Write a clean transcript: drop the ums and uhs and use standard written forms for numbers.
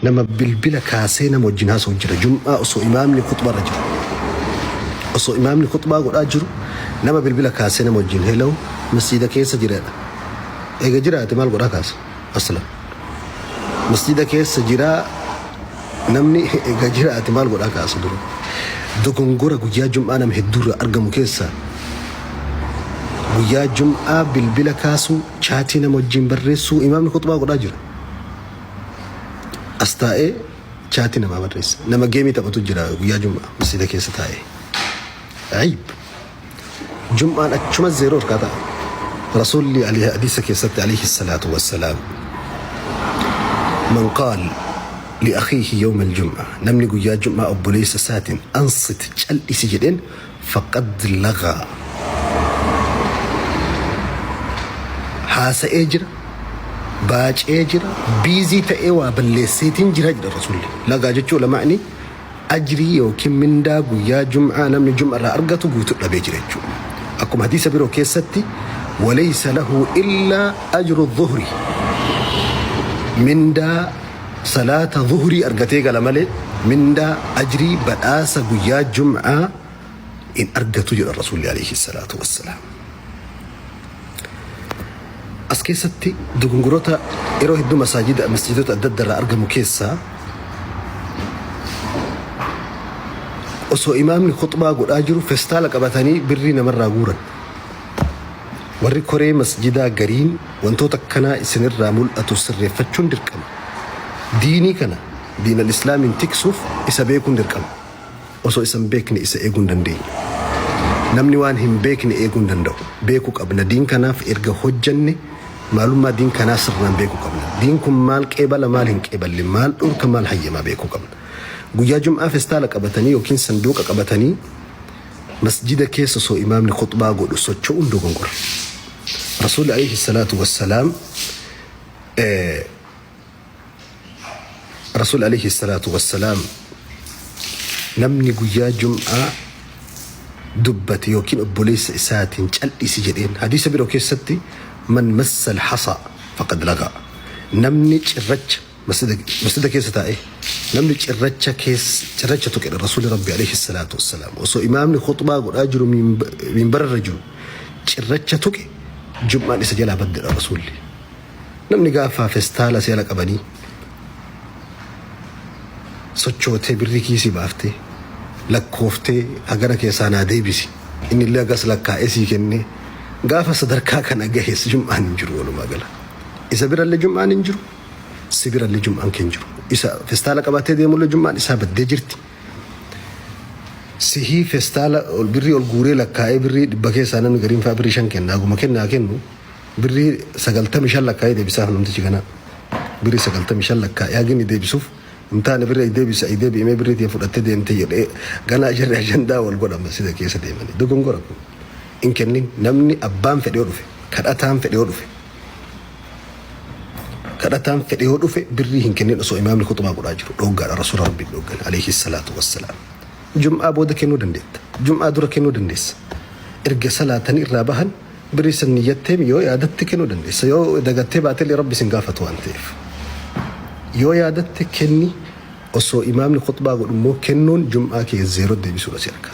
Nama bilbila kaasee nama wajjin haasa'u jira. Jum'aa osoo imaamni khuxbaarra jiru. Osoo imaamni khuxbaa godhaa jiru nama bilbila kaasee nama wajjin hello masjiida keessa jiradha. Eega jiraate maal godhaa kaasa? Aslan. Masjiida keessa jiraa namni eega jiraate maal godhaa kaasa dura? Dogongora guyyaa jum'aa nama hedduurraa argamu keessaa guyyaa jum'aa bilbila kaasuu, chaatii nama wajjin barreessuu imaamni khuxbaa godhaa jira. As taa'ee chaatii namaa barreessa. Nama geemii taphatu jira guyyaa jum'aa masjiida keessa taa'ee. Ayib. Jum'aan achuma zeeroo harkaa ta'a. Rasuulli hadiisa keessatti alayhi salaatu wassalaam man qaal li akhiihi yawma aljum'a namni guyyaa jum'aa obboleessa isaatiin ansit cal'isi jedheen faqad lagaa haasa'ee jira baacee jira biizii ta'ee waa balleesseetiin jira jedha rasuulli lagaa jechuun lamaani ajrii yookiin mindaa guyyaa jum'aa namni jum'a irraa argatu guutuu dhabee jira jechuudha. Akkuma hadiisa biroo keessatti walaysa lahu illaa ajru dhuhri mindaa salaata dhuhrii argatee gala malee mindaa ajrii badhaasa guyyaa jum'aa hin argatu jedha rasuulli alayhi salaatu wassalaam. As keessatti dogongoroota yeroo hedduu masaajida masjidota adda adda irraa argamu keessaa osoo imaamni khuxbaa godhaa jiru festaala qabatanii birrii namarraa guuran. Warri koree masjidaa gariin wantoota akkanaa isinirraa mul'atu sirreeffachuun dirqama. Diinii kana diinal islaamiin tiksuuf isa beekuun dirqama. Osoo isa hin beekne isa eeguu hin dandeenyu. Namni waan hin beekne eeguu hin danda'u. Beekuu qabna. Diin kanaaf erga hojjanne maalummaa diin kanaa sirnaan beekuu qabna. Diin kun maal qeebala maal hin qeeballe maal dhorka maal hayyamaa beekuu qabna. Guyyaa jum'aa festaala qabatanii yookiin sanduuqa qabatanii masjida keessa osoo imaamni khuxbaa godhu socho'uun dogongora. Rasuulli alayhi salaatu wassalaam Rasuul alayhi salaatu wassalaam namni guyyaa jum'aa dubbate yookiin obboleessa isaatiin cal'isi jedheen hadiisa biroo keessatti man massal hasa faqad lagaa namni cirracha masjida keessa taa'e namni cirracha keessa cirracha tuqedha rasuulli rabbi alayhi salaatu wassalaam osoo imaamni khuxbaa godhaa jiru minbararra jiru cirracha tuqe jum'aan isa jalaa baddedha rasuulli. Namni gaafa festaala si ala qabanii sochootee birrii kiisii baaftee lakkooftee hagana keessaa naa deebisi inni illee hagas lakkaa'ee sii kennee gaafa sadarkaa kana gahes jum'aan hin jiru walumaa gala. Isa birallee jum'aan hin jiru si birallee jum'aan kee hin jiru. Isa festaala qabatee deemullee jum'aan isaa baddee jirti. Sihii festaala birrii ol guuree lakkaa'ee birrii 100 keessaa namni gariin fa'aa birrii 5 kenna haguma kennaa kennu Birrii 95 lakkaa'ee deebisaaf namtichi ganaa. Birrii 95 lakkaa'ee hagi inni deebisuuf hin taane birrii ay deebisi ay deebi'i mee birrii tiyya fudhattee deemte jedhee ganaa jarri ajandaa wal godhan masjida keessa deemanii. Dogongora kun. Hin kennin namni abbaan fedhe yoo dhufe kadhataan fedhe yoo dhufe kadhataan fedhe yoo dhufe birrii hin kennin osoo imaamni khuxbaa godhaa jiru dhooggaadha rasuula rabbiin dhooggan alayhi salaatu wassalaam. Jum'aa booda kennuu dandeetta. Jum'aa dura kennuu dandeessa. Erga salaatanii irraa bahan Birrii san niyyatteem yoo yaadatte kennuu dandeessa. Yoo dagattee baatellee Rabbi sin gaafatu waan ta'eef. Yoo yaadatte kenni osoo imaamni khuxbaa godhu immoo kennuun jum'aa kee zeeroo deebisuudha si harka.